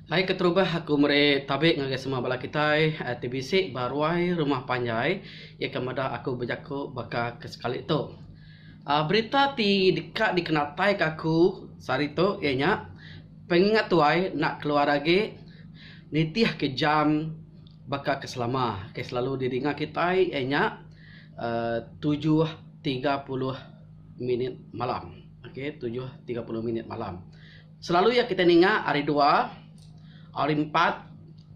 Hai keterubah aku meri tabi ngagai semua bala kitai ti bisi ba ruai rumah panjai iya ke meda aku bejaku baka ke sekali tu. Aaa berita ti deka dikenataika aku sehari tu iya nya pengingat tuai enda keluar agi nitihka jam baka ke selama ke selalu didinga kitai iya nya aaa 7:30 minit malam. Okey 7:30 minit malam. Selalu iya kitai ninga hari dua, hari empat,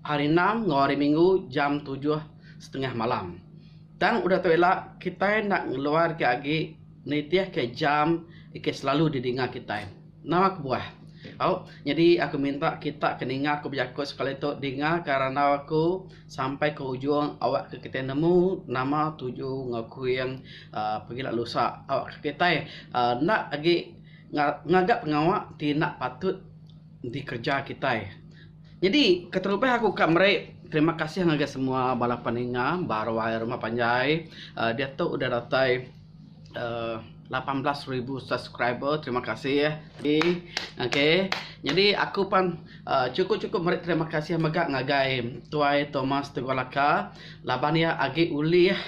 hari enam enggau hari minggu jam tujuh setengah malam. Tang udah tu ila kitai enda ngeluarka agi nitihka jam ke selalu didinga kitai. Nama kebuah? Au, nyadi aku minta kita ke ninga aku bejaku sekali tu dinga ka randau aku sampai ke ujung awakka kitai nemu nama tuju enggau kuing uhh pegila lusa awakka kitai uhh enda agi Ngaga pengawa ti enda patut dikereja kitai. Nyadi keterubah aku ka meri terima kasih ngagai semua bala peninga ba ruai rumah panjai uhh diatu udah datai uhh 18 ribu subscriber terima kasih. Okay nyadi aku pan uhh chukup chukup meri terima kasih mega ngagai tuai Thomas Teguh Laka laban iya agi ulih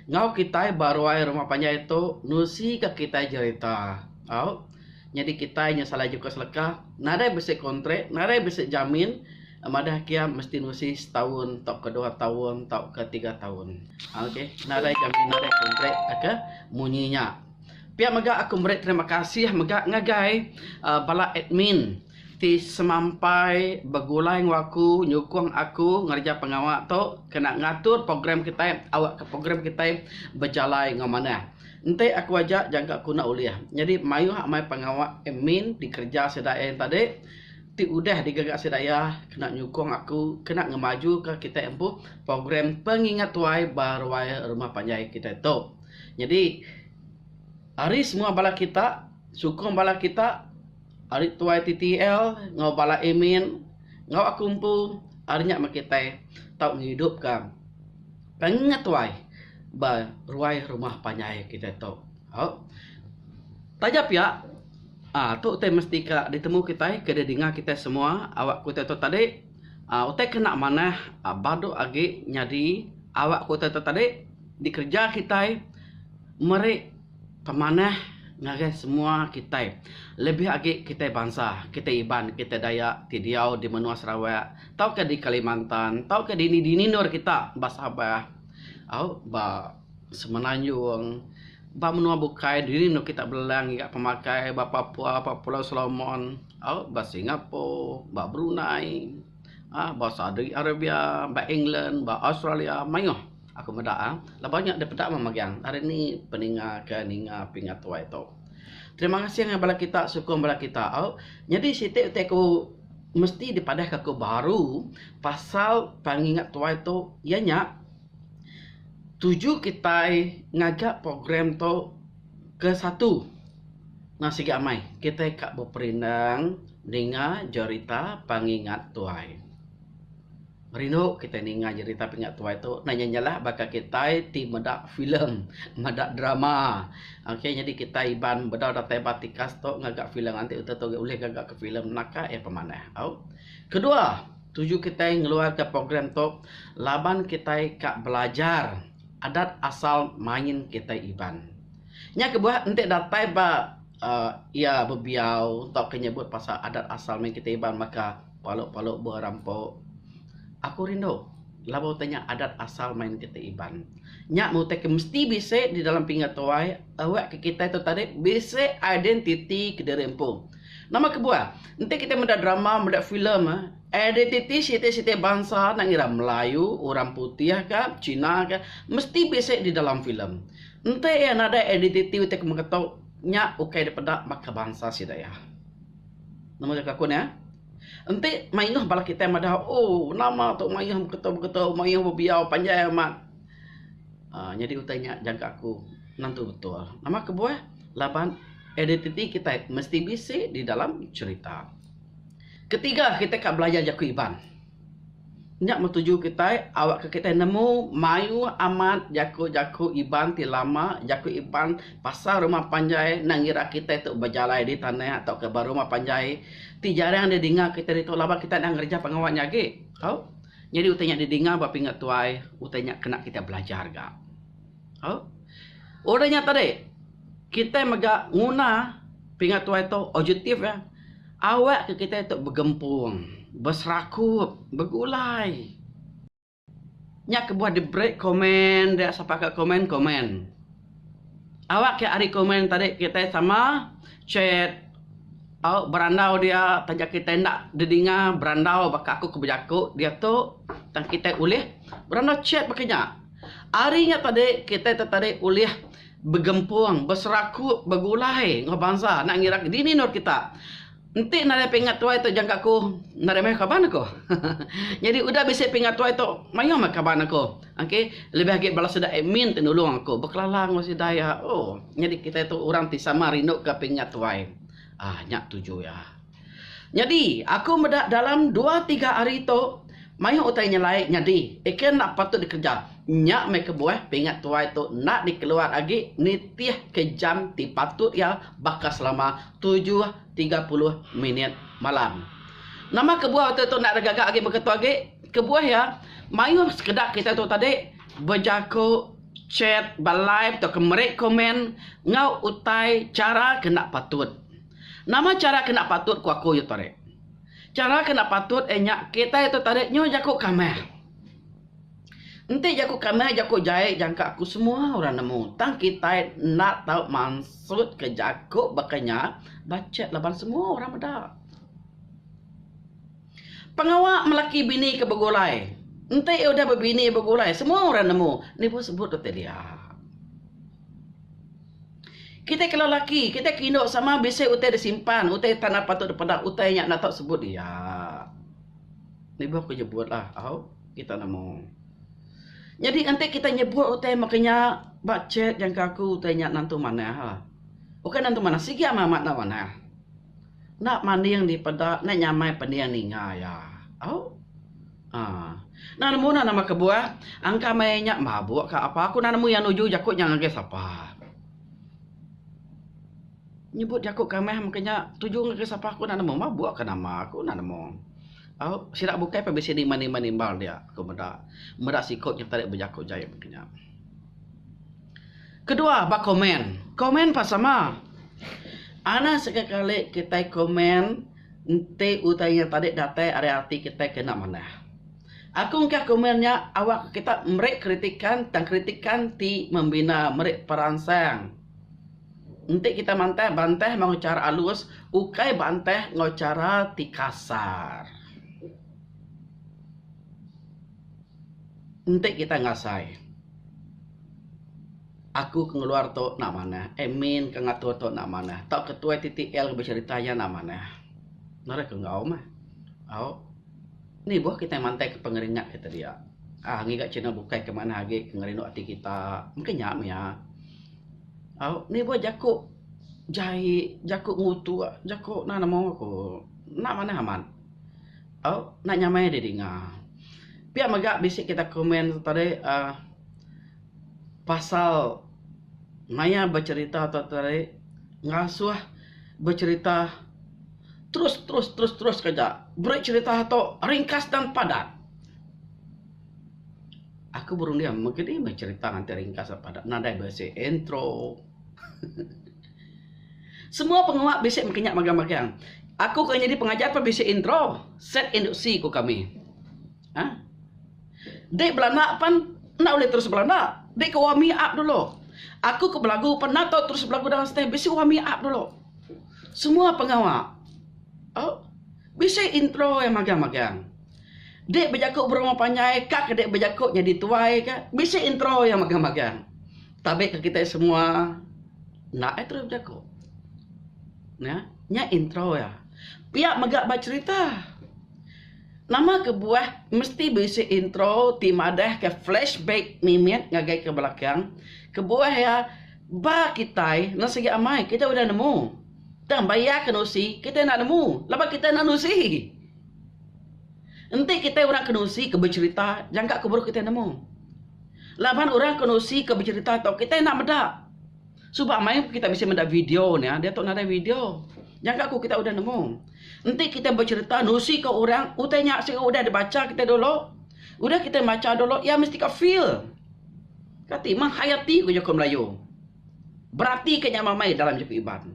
Enggau kitai ba ruai rumah panjai tu nusi ka kitai jerita. Au. Nyadi kitai nya salai juka seleka nadai bisi kontrak, nadai bisi jamin madah kia mesti nusi setaun tauka dua taun tauka tiga taun. Okey, nadai jamin nadai kontrak ke munyi nya. Pia mega aku meri terima kasih mega ngagai bala admin. Ti semampai begulai enggau aku, nyukung aku ngereja pengawa tu kena ngatur program kitai awakka program kitai bejalai enggau manah. Enti aku aja jangka aku enda ulih. Nyadi mayuh amai pengawa admin dikereja sida iya tadi ti udah digaga sida iya kena nyukung aku kena ngemajuka kitai empu program pengingat tuai ba ruai rumah panjai kitai tu. Nyadi ari semua bala kita sukung bala kita. Ari tuai TTL enggau bala admin enggau aku empu ari nya meh kitai tau ngidupka pengingat tuai ba ruai rumah panjai kitai tu. Au. Taja pia aaa tu utai mesti ka ditemu kitai ke didinga kitai semua awak ku utai tu tadi aaa utai ke enda manah badu agi nyadi awak ku utai tu tadi dikereja kitai meri Pemanah ngagai semua kitai lebih agi kitai bansa, kitai Iban, kitai Dayak ti diau di menua Sarawak tauka di Kalimantan tauka dini-dini endur kita ba Sabah au ba Semenanjung ba menua bukai dini endur kita belelang ngiga pemakai ba Papua ba Pulau Solomon au ba Singapore ba Brunei aaa ba Saudi Arabia ba England ba Australia mayuh. Aku meda ah laban nya dipeda meh magang ari ni peninga ke ninga pingat tuai tu. Terima kasih ngagai bala kita sukung bala kita au. Nyadi siti utai ku mesti dipadah ka aku baru pasal pengingat tuai tu iya nya tuju kitai ngaga program tu ke satu nang sigi amai kitai ka beperindang ninga jerita pengingat tuai. Rindu kitai ninga jerita pingat tuai tu enda nya nyelah baka kitai ti meda filem meda drama. Ok nyadi kitai Iban bedau datai ba tikas tu ngaga filem anti utai tu ulih gaga ke filem naka iya pemanah au. Kedua tuju kitai ngeluarka program tu laban kitai ka belajar adat asal main kitai Iban. Nya kebuah enti datai ba uhh iya bebiau tauka nyebut pasal adat asal main kitai Iban baka Palu-palu buah rampo. Aku rindu laban utai nya adat asal main kitai Iban. Nya meh utai ke mesti bisi di dalam pingat tuai awak ke kitai tu tadi bisi identiti kediri empu. Nama kebuah? Enti kitai meda drama meda filem identiti siti-siti bansa enda ngira Melayu, orang putih ka, Cina ka mesti bisi di dalam filem. Enti iya nadai identiti utai ke mega tu nya ukai dipeda baka bansa sida iya. Nama jaku aku nya? Enti mayuh bala kitai madah oh nama tu mayuh beketu-beketu mayuh bebiau panjai amat uhh nyadi utai nya jangka aku nentu betul. Nama kebuah? Laban identiti kitai mesti bisi di dalam cherita. Ketiga kitai ka belajar jaku Iban. Nya meh tuju kitai awakka kitai nemu mayuh amat jaku-jaku Iban ti lama, jaku Iban pasal rumah panjai enda ngira kitai tu bejalai di tanah tauka ba rumah panjai ti jarang didinga kitai ditu laban kitai enda ngereja pengawa nya agi. Au. Nyadi utai nya didinga ba pingat tuai, utai nya kena kitai belajar ga. Au. Udah nya tadi, kitai mega nguna pingat tuai tu objektif iya awakka kitai tu begempung, beserakup, begulai. Nya kebuah diberi komen dia sapa ka komen komen. Awak ke ari komen tadi kitai sama chat au berandau dia taja kitai enda didinga berandau baka aku ke bejaku diatu tang kitai ulih berandau chat baka nya. Ari nya tadi kitai tu tadi ulih begempung beserakup begulai enggau bansa enda ngira dini endur kita. Enti nadai pingat tuai tu jangka aku nadai mayuh kaban aku. Nyadi udah bisi pingat tuai tu mayuh meh kaban aku. Okey lebih agi bala sida admin ti nulung aku bekelala enggau sida iya oh nyadi kitai tu orang ti sama rindu ka pingat tuai. Aaa nya tuju iya. Nyadi aku meda dalam dua tiga hari tu mayuh utai nyelai nyadi eke enda patut dikereja. Nya meh kebuah pingat tuai tu enda dikeluar agi nitih ke jam ti patut iya baka selama tujuh 30 minit malam. Nama kebuah utai tu enda gaga agi baka tu agi? Kebuah iya, mayuh sekeda kitai tu tadi bejaku chat ba live tauka meri komen enggau utai chara ke enda patut. Nama chara ke enda patut ku aku yu tadi? Chara ke enda patut iya nya kitai tu tadi nyau jaku kamah. Enti jaku kamah jaku jai jangka aku semua orang nemu tang kitai enda tau mansutka jaku baka nya ba chat laban semua orang meda. Pengawa melaki bini ke begulai enti udah bebini begulai semua orang nemu nibuh sebut utai dia. Kitai ke lelaki kitai ke indu sama bisi utai disimpan utai tanda patut dipeda utai nya enda tau sebut dia. Lebuh aku nyebut lah au kita nemu. Nyadi enti kita nyebut utai maka nya ba chat jangka aku utai nya nentu manah lah. Bukan nentu manah sigi amat amat enda manah. Enda manding dipeda enda nyamai pending ninga iya au aaa. Enda nemu nah nama kebuah angka meh nya mabuk ka apa aku enda nemu iya nuju jaku nya ngagai sapa. Nyebut jaku kamah meka nya tuju ngagai sapa aku enda nemu mabuk ka nama aku enda nemu. Au sida bukai pun bisi nimbal nimbal nimbal dia aku meda. Meda siku nya tadi bejaku jai meka nya. Kedua ba komen. Komen pa sama. Anang sekali kali kitai komen enti utai nya tadi datai ari ati kitai ke enda manah. Aku engka komen nya awak kita meri kritikan tang kritikan ti membina meri peransang. Enti kita mantah, bantah enggau chara alus, ukai bantah enggau chara ti kasar. Enti kita ngasai, aku ke ngeluar tu enda manah, admin ke ngatur tu enda manah, tauka ketuai TTL ke becherita iya enda manah. Ngaran ke enggau meh. Au. Nibuh kitai mantaika pengeringat kita dia. Aaa ngiga channel bukai ke manah agi ke ngerindu ati kita. Mungkin nya mih iya. Au nibuh jaku jai jaku ngutuk jaku enda nemu ku enda manah amat. Au enda nyamai didinga. Pia mega bisi kita komen tadi aaa pasal maya becherita tu tadi ngasuh becherita terus terus terus terus aja beri cherita tu ringkas dan padat. Aku berunding mega dih meh cherita nganti ringkas dan padat nadai bisi intro. Semua pengawa bisi mega nya magang-magang. Aku ke nyadi pengajar pun bisi intro set induksi ku kami. Haa. Dek belanda pan enda ulih terus belanda. Dek ke warming up dulu. Aku ke belagu pan enda tau terus belagu dalam stage bisi warming up dulu. Semua pengawa au bisi intro iya magang-magang. Dek bejaku berumah panjai ka ke dek bejaku nyadi tuai ka bisi intro iya magang-magang. Tabi ke kitai semua enda ai terus bejaku. Nya nya intro iya. Pia mega ba cherita. Nama kebuah mesti bisi intro ti madahka flashback mimit ngagai ke belakang? Kebuah iya ba kitai enda sigi amai kitai udah nemu. Tang ba iya ke nusi kitai enda nemu laban kitai enda nusi. Enti kitai orang ke nusi ke becherita jangka ke baru kitai nemu. Laban orang ke nusi ke becherita tu kitai enda meda. Suba mayuh kitai bisi meda video nya diatu nadai video. Jangka ku kitai udah nemu. Enti kitai becherita nusi ke orang utai nya sigi udah dibacha kitai dulu. Udah kitai macha dulu iya mesti ka feel. Kati menghayati ku jaku Melayu. Beratika nya mamai dalam jaku Iban.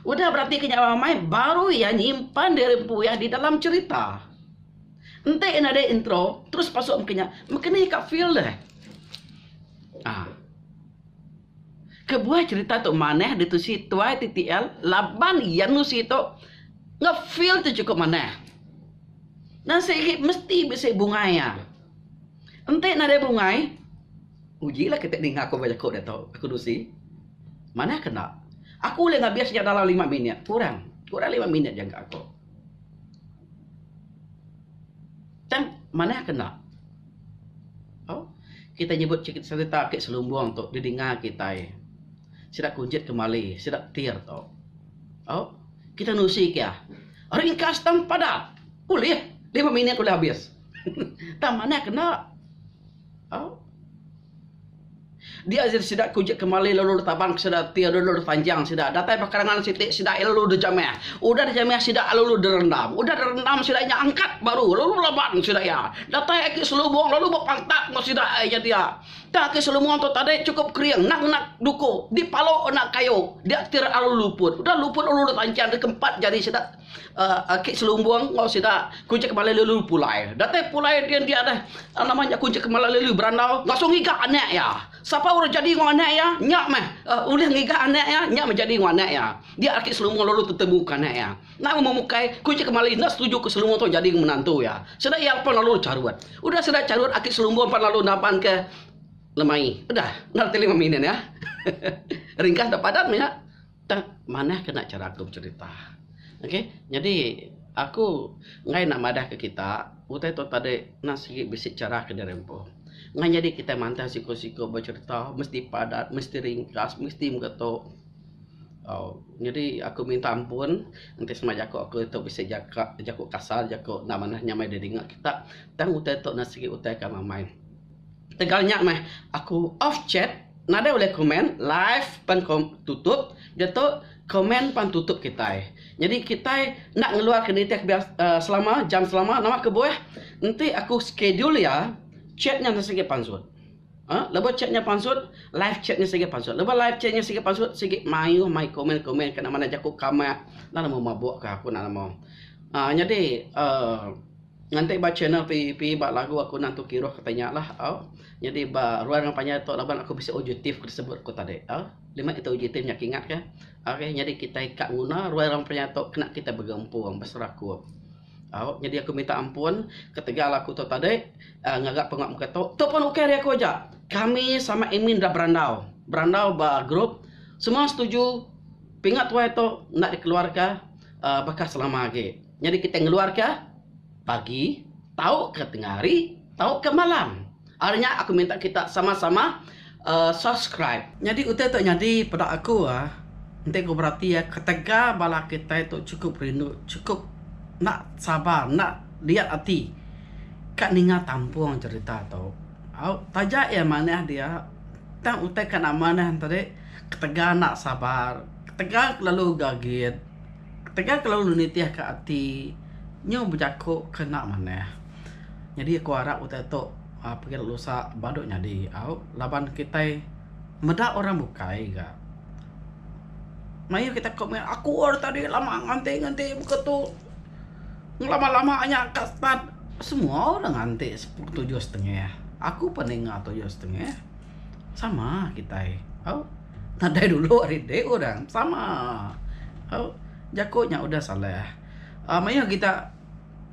Udah beratika nya mamai baru iya nyimpan diri empu iya di dalam cherita. Enti iya nadai intro terus pasuk meka nya meka ni ka feel deh. Aa. Kebuah cherita tu manah ditusi tuai TTL laban iya nusi tu enggau feel ti chukup manah. Nan sigi mesti bisi bungai iya. Enti nadai bungai uji lah kita ninga aku bejaku diatu aku nusi. Manah ke enda. Aku ulih ngabis nya dalam lima minit kurang. Kurang lima minit jangka aku. Tang manah ke enda. Au kitai nyebut serita ake selumbung tu didinga kitai. Sida kunjit kemali sida tir tu. Au kitai nusi kia ringkas tang padat ulih lima minit ulih abis. Tang manah ke enda. Au. Dia aja sida ke ujik kemali lalu ditaban ke sida ti lalu ditanjang sida. Datai ba karangan siti sida iya lalu dijamah. Udah dijamah sida lalu direndam. Udah direndam sida nya angkat baru lalu belaban sida iya. Datai agi selubong lalu bepantap enggau sida iya dia. Tang agi selubong tu tadi chukup kering nang ngena duku dipalo ngena kayu. Dia ti lalu luput. Udah luput lalu ditanjang dikempat jari sida Aki Selumbung enggau sida Kunchik Kemala Lelu pulai. Datai pulai din dia deh nama nya Kunchik Kemala Lelu berandau ngasuh ngiga anak iya. Sapa orang jadi enggau anak iya nya meh ulih ngiga anak iya nya meh jadi enggau anak iya. Dia Aki Selumbung lalu tetemu ke anak iya. Enda memukai Kunchik Kemala enda setuju ke Selumbung tu jadi menantu iya. Sida iya pan lalu charut. Udah sida charut Aki Selumbung pan lalu naban ke lemai. Udah enda reti lima minit iya. Ringkas da padat meh nya. Tang manah kena chara aku becherita. Ok nyadi aku enggai enda madah ke kita utai tu tadi enda sigi bisi chara ke diri empu. Enggai nyadi kitai mantah siku-siku becherita mesti padat mesti ringkas mesti mega tu. Au nyadi aku minta ampun enti sema jaku aku tu bisi jaka jaku kasar jaku enda manah nyamai didinga kita tang utai tu enda sigi utai ke amai. Tegal nya meh aku off chat nadai ulih komen live pan tutup diatu komen pan tutup kitai. Nyadi kitai enda ngeluar ke nitih selama jam selama nama kebuah enti aku schedule iya chat nya sigi pansut. uhh Lebuh chat nya pansut live chat nya sigi pansut. Lebuh live chat nya sigi pansut sigi mayuh mai komen komen ke nama jaku kamah enda nemu mabuk ka aku enda nemu. uhh Nyadi uhh. Nganti ba channel PUP ba lagu aku nentu kiruh ke tanya lah au. Nyadi ba ruang orang panjai tu laban aku bisi objektif ke disebut ku tadi au. Lima iti objektif nya kingat ka. Okay nyadi kitai ka nguna ruang orang panjai tu kena kitai begempung beserakup. Au nyadi aku minta ampun ketegal aku tu tadi uhh ngaga pengawa muka tu. Tu pun ukai ari aku aja. Kami sama admin dah berandau. Berandau ba group semua setuju pingat tuai tu enda dikeluarka uhh baka selama agi. Nyadi kitai ngeluarka pagi tauka tengah hari tauka malam. Ari nya aku minta kita sama-sama uhh subscribe. Nyadi utai tu nyadi peda aku uhh enti ku berati iya ketegal bala kitai tu chukup rindu chukup enda sabar enda liat ati ka ninga tampung cherita tu. Au taja iya manah dia tang utai ka enda manah tadi ketegal enda sabar ketegal kelalu gagit. Ketegal kelalu nitihka ati nyu bejaku ke enda manah. Nyadi aku arap utai tu uhh pegi lusa badu nyadi au laban kitai meda orang bukai ga. Mayuh kitai komen aku ari tadi lama nganti nganti baka tu ngelama lama nya ka start semua orang nganti tujuh setengah. Aku pun ninga tujuh setengah. Sama kitai au nadai dulu ari dik orang sama au jaku nya udah salah uhh mayuh kita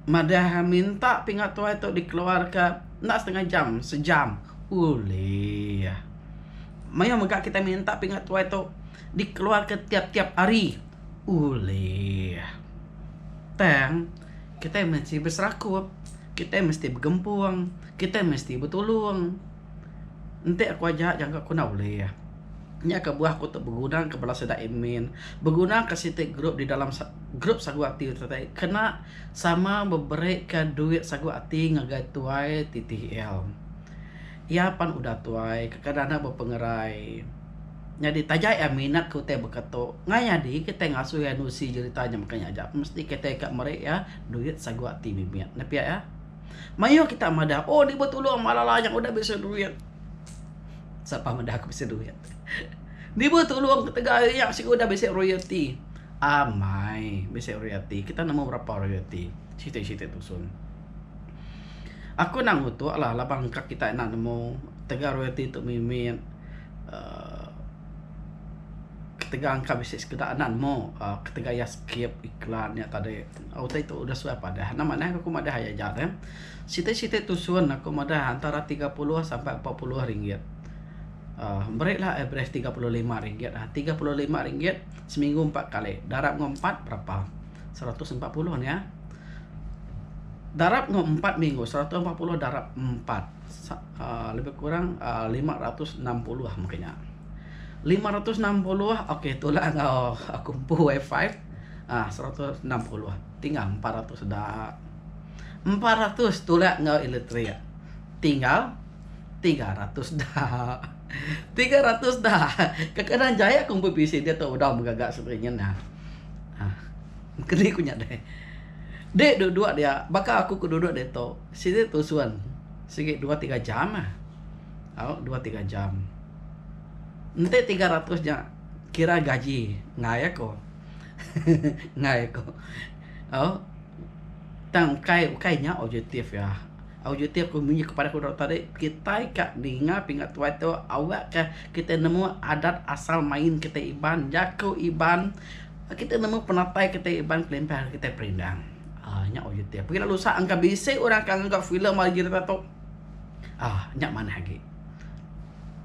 madah minta pingat tuai tu dikeluarka enda setengah jam sejam ulih mayuh mega kita minta pingat tuai tu dikeluarka tiap tiap hari ulih tang kitai mesti beserakup kitai mesti begempung kitai mesti betulung. Enti aku aja jangka aku enda ulih. Nya kebuah aku tu beguna ke bala sida admin, beguna ke siti group di dalam group sagu ati tu tadi kena sama beberika duit sagu ati ngagai tuai TTL. Iya pan udah tuai kekadang enda bepengerai. Nyadi taja iya minat ke utai baka tu, ngai nyadi kitai ngasuh iya nusi jerita nya meka nya aja. Mesti kitai ka meri iya duit sagu ati mimit. Ne pia iya. Mayuh kita madah, oh diba tulung malala nya udah bisi duit. Sapa madah aku bisi duit. Diba tulung ketegal iya siku udah bisi royalti. Amai bisi royalti. Kita nemu berapa royalti. Siti-siti tusun. Aku enda ngutuk lah laban ka kita enda nemu tegal royalti tu mimit. uhh ketegal engka bisi sekeda enda nemu uhh ketegal iya skip iklan nya tadi utai tu udah suah padah enda manah ku madah aja aja deh. Siti siti tusun aku madah antara 30 sampai 40 ringgit uhh beri lah average 35 ringgit ah 35 ringgit seminggu empat kali darab enggau empat berapa 140 nya. Darab enggau empat minggu 140 darab empat. Lebih kurang 560 mungkin nya. 560 okey tolak enggau aku empu wifi uhh 160 tinggal 400 da. 400 tolak enggau elektrik tinggal 300 da. 300 da kadang jai aku empu PC diatu udah megaga siti nyin uhh. Keni ku nya deh. Dek duduk dia baka aku ke duduk ditu siti tusun sigi dua tiga jam ah. Au dua tiga jam. Enti 300 nya kira gaji enggai aku. Enggai aku. Au tang ukai ukai nya objektif iya. Objektif ku munyi kepada ku tadi kitai ka ninga pingat tuai tu awak ka kitai nemu adat asal main kitai Iban jaku Iban. Kitai nemu penatai kitai Iban kelimpah ari kitai perindang. Aaa nya objektif. Pegila lusa engka bisi orang ka ngaga filem ari jerita tu. Aaa nya manah agi.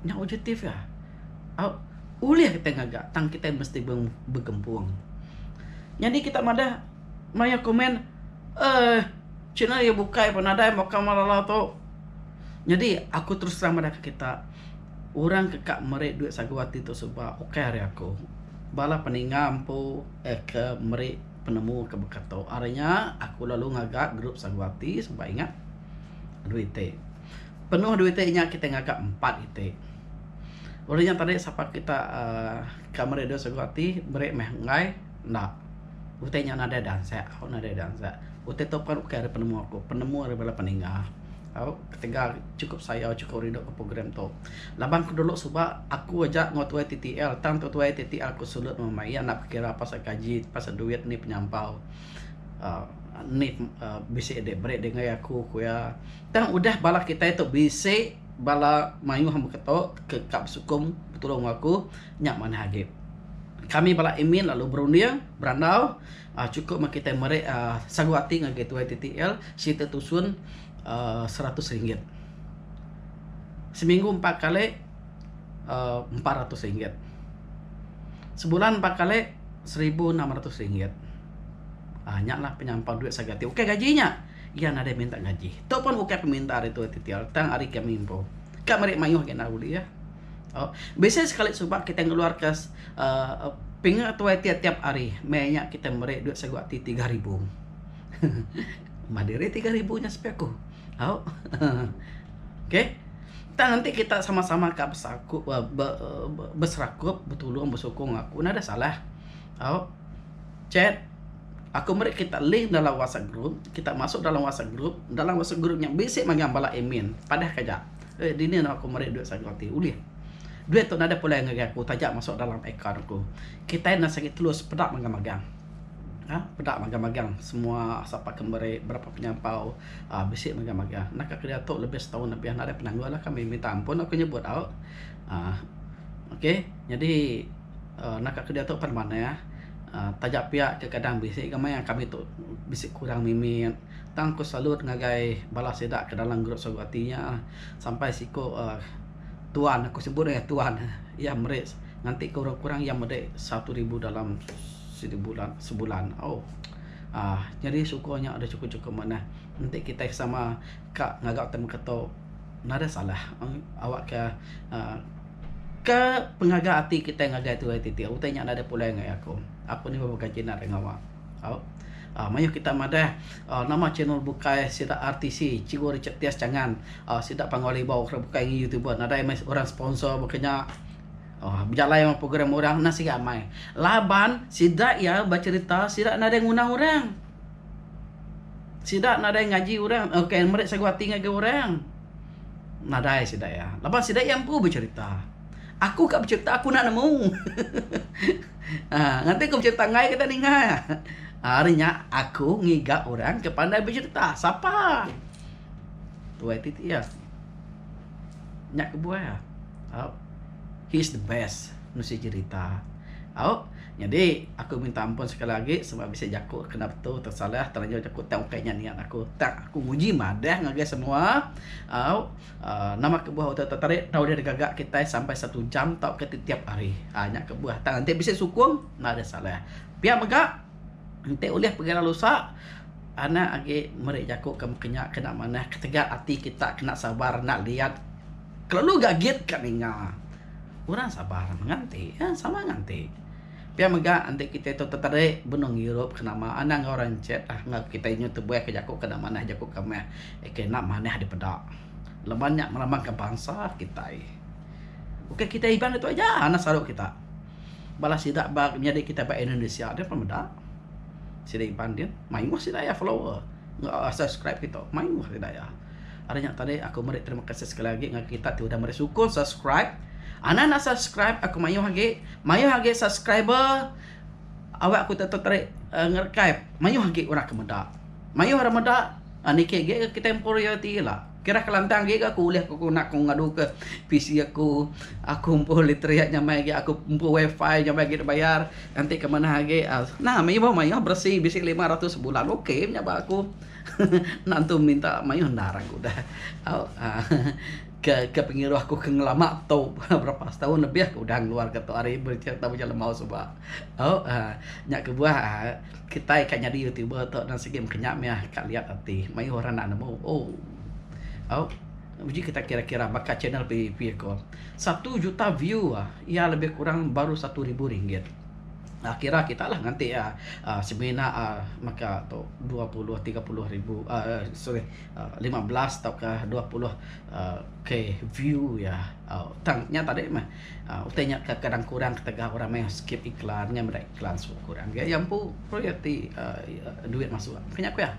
Nya objektif iya. Au ulih kitai ngaga tang kitai mesti begempung. Nyadi kita madah maya komen eeh channel iya bukai pun nadai baka malala tu. Nyadi aku terus terang madah ka kita orang ke ka meri duit sagu ati tu suba ukai ari aku. Bala peninga empu ke meri penemu ke baka tu. Ari nya aku lalu ngaga group sagu ati suba ingat dua iti. Penuh dua iti nya kitai ngaga empat iti. Udah nya tadi sapa kita uhh ka meri dua sagu ati meri meh enggai enda. Utai nya nadai dansak, nadai dansak. Utai tu pan ukai ari penemu aku, penemu ari bala peninga. Au ketegal chukup sayau chukup rindu ke program tu. Laban ku dulu suba aku aja enggau tuai TTL tang tuai TTL ku sulut meh iya enda bekira pasal gaji pasal duit ni penyampau uhh ni uhh bisi dek beri dek ngagai aku ku iya. Tang udah bala kitai tu bisi bala mayuh meh keto ke ka besukung betulung enggau aku nya manah agi. Kami bala admin lalu berunding berandau. Chukup meh kitai meri sagu ati ngagai tuai TTL siti tusun 100 ringgit. Seminggu empat kali 400 ringgit. Sebulan empat kali 1600 ringgit. Aaa nya lah penyampau duit sagu ati. Ukai gaji nya. Iya nadai minta gaji. Tu pun ukai peminta ari tuai TTL tang ari kami empu. Ka meri mayuh agi enda ulih. Bisi sekali suba kitai ngeluarka uhh pinga tuai tiap tiap hari meh nya kitai meri duit sagu ati 3000. Mah diri 3000 nya sepi aku. Au. Okey. Tang enti kita sama sama ka besaku beserakup betulung besukung aku nadai salah. Au. Chat. Aku meri kita link dalam WhatsApp group, kita masuk dalam WhatsApp group, dalam WhatsApp group nya bisi magang bala admin. Padah ka aja. Eh dini anu aku meri duit sagu ati ulih. Duit tu nadai pulai ngagai aku taja masuk dalam akaun aku. Kitai enda sigi telus peda magang-magang. Uhh peda magang-magang semua sapa ke meri berapa penyampau uhh bisi magang-magang. Naka ke diatu lebih setaun lebih nadai penanggul lah kami minta ampun aku nyebut au. Uhh okay nyadi uhh naka ke diatu pan manah uhh taja pia kadang bisi ga maya kami tu bisi kurang mimit. Tang ku salut ngagai bala sida ke dalam group sagu ati nya sampai siku uhh tuan aku sebut iya tuan iya meri nganti kurang kurang iya meri 1000 dalam sebulan sebulan oh uhh nyadi syukur nya udah chukup chukup manah enti kitai sama ka ngaga utai meka tu nadai salah awak ka uhh. Ke pengaga ati kitai ngagai tuai ti ti utai nya nadai pulai ngagai aku. Aku ni begaji nadai ngawa. Au. Aaa mayuh kita madah aaa nama channel bukai sida RTC Cikgu Richard Tias Changan aaa sida Panggau Libau ke bukai ngi youtuber nadai meh orang sponsor baka nya. Aaa bejalai meh program orang nah siga amai. Laban sida iya becherita sida nadai ngundang orang. Sida nadai ngaji orang okay meri sagu ati ngagai orang. Nadai sida iya. Laban sida iya empu becherita. Aku ka becherita aku enda nemu. Aaa nganti ku becherita enggai kita ninga. Ari nya aku ngiga orang ke pandai becherita. Sapa? Tuai ti ti iya. Nya kebuah iya. Au. He is the best nusi cherita. Au. Nyadi aku minta ampun sekali agi sebab bisi jaku kena betul tersalah terlanjur jaku tang ukai nya niat aku. Tang aku nguji madah ngagai semua au uhh nama kebuah utai tetarik tau ulih digaga kitai sampai satu jam tauka tetiap hari. Uhh nya kebuah tang enti bisi sukung enda ada salah. Pia mega enti ulih pegila lusa anak agi meri jaku ke meka nya kena manah ketegal ati kita kena sabar enda liat kelalu gagit ka ninga. Orang sabar nganti eh sama nganti. Pia mega enti kitai tu teterik benung ngirup ke nama anang enggau orang chat ah enggau kitai nyu tebuai ke jaku ke enda manah jaku ke meh ke enda manah dipeda. Laban nya melambangka bansa kitai. Ukai kitai Iban ditu aja anak saru kita. Bala sida ba menyadi kitai ba Indonesia deh pun meda. Sida Iban din mayuh sida iya follower enggau subscribe kitu mayuh sida iya. Ari nya tadi aku meri terima kasih sekali agi ngagai kita ti udah meri sukung subscribe. Anang enda subscribe aku mayuh agi, mayuh agi subscriber awak aku teterik ngerekai mayuh agi orang ke meda. Mayuh orang meda niki agi ga kitai empu royalty ila. Kira ke lantang agi ga aku ulih ku ngena ku ngadu ke PC aku, aku empu literik nyamai agi aku empu wifi nyamai agi dibayar enti ke manah agi nah mayuh mayuh beresi bisi 500 sebulan ok nya ba aku. Enda entu minta mayuh endar aku dah. Au ke ke pengiruh aku ke ngelama tu berapa setaun lebih aku udah ngeluar ke tu ari bercerita bujang lembau suba. Au nya kebuah kitai ka nyadi youtuber tu nang sigi meh kenya mih ka liat ati mayuh orang enda nemu oh. Au uji kita kira-kira baka channel PVP aku satu juta view iya lebih kurang baru satu ribu ringgit. Kira kita lah nganti iya semina maka tu 20 30 ribu uhh sorry 15 tauka 20 k view iya tang nya tadi meh utai nya kadang kurang ketegal orang meh skip iklan nya meda iklan suba kurang iya empu royalti uhh duit masuk. Nya ku iya.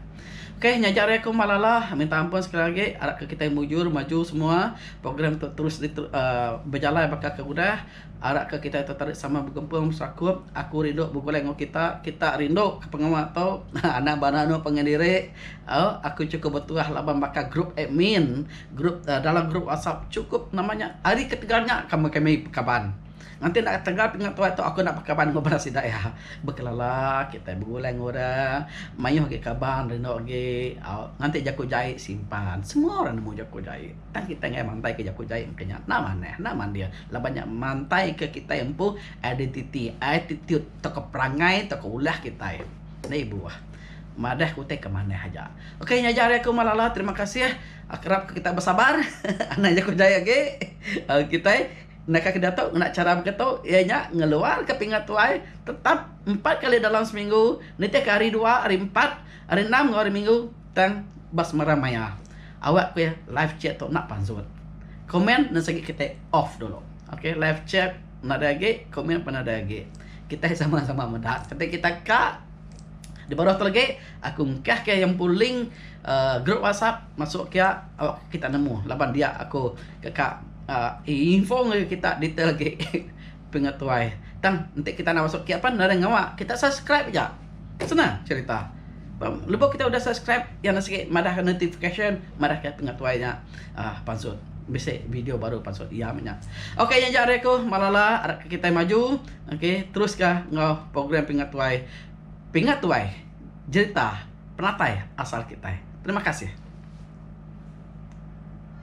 Okey nyaja ari aku malala minta ampun sekali agi arap ke kitai mujur maju semua program tu terus uhh bejalai baka ke udah. Arap ke kitai tetarik sama begempung beserakup. Aku rindu begulai enggau kita. Kita rindu ke pengawa tu. Anang bala anu pangan diri. Au aku chukup betuah laban baka group admin, group dalam group WhatsApp chukup nama nya ari ketegal nya kami kami bekaban. Nganti enda ketegal pingat tuai tu aku enda bekaban enggau bala sida iya. Bekelala kitai begulai enggau orang, mayuh agi kaban rindu agi au nganti jaku jai simpan. Semua orang nemu jaku jai. Tang kitai enggai mantai ke jaku jai meka nya enda manah enda manding laban nya mantai ke kitai empu identiti, attitude tauka perangai tauka ulah kitai. Enda ibuh madah ke utai ke manah aja. Ok nya aja ari aku Malala terima kasih kerap ke kita besabar anang jaku jai agi kitai naka ke diatu ngena chara baka tu iya nya ngeluar ke pingat tuai tetap empat kali dalam seminggu nitih ke hari dua hari empat hari enam enggau hari minggu tang ba semerang maya. Awak ku iya live chat tu enda pansut. Komen enda sigi kitai off dulu. Ok live chat nadai agi komen pun nadai agi. Kitai sama-sama meda kati kita ka di baruh tu lagi aku engkah ke iya empu link uhh group whatsapp masuk kia awak kita nemu laban dia aku ke ka uhh info ngagai kita detail agi pengetuai. Tang enti kita enda masuk kia pan nadai ngawa kita subscribe aja. Senang cherita. Lebuh kita udah subscribe iya enda sigi madah ka notification madah ka pengetuai nya uhh pansut bisi video baru pansut iya meh nya. Ok nya aja ari aku malala arap ka kitai maju ok terus ka enggau program pengetuai pingat tuai jerita penatai asal kitai. Terima kasih.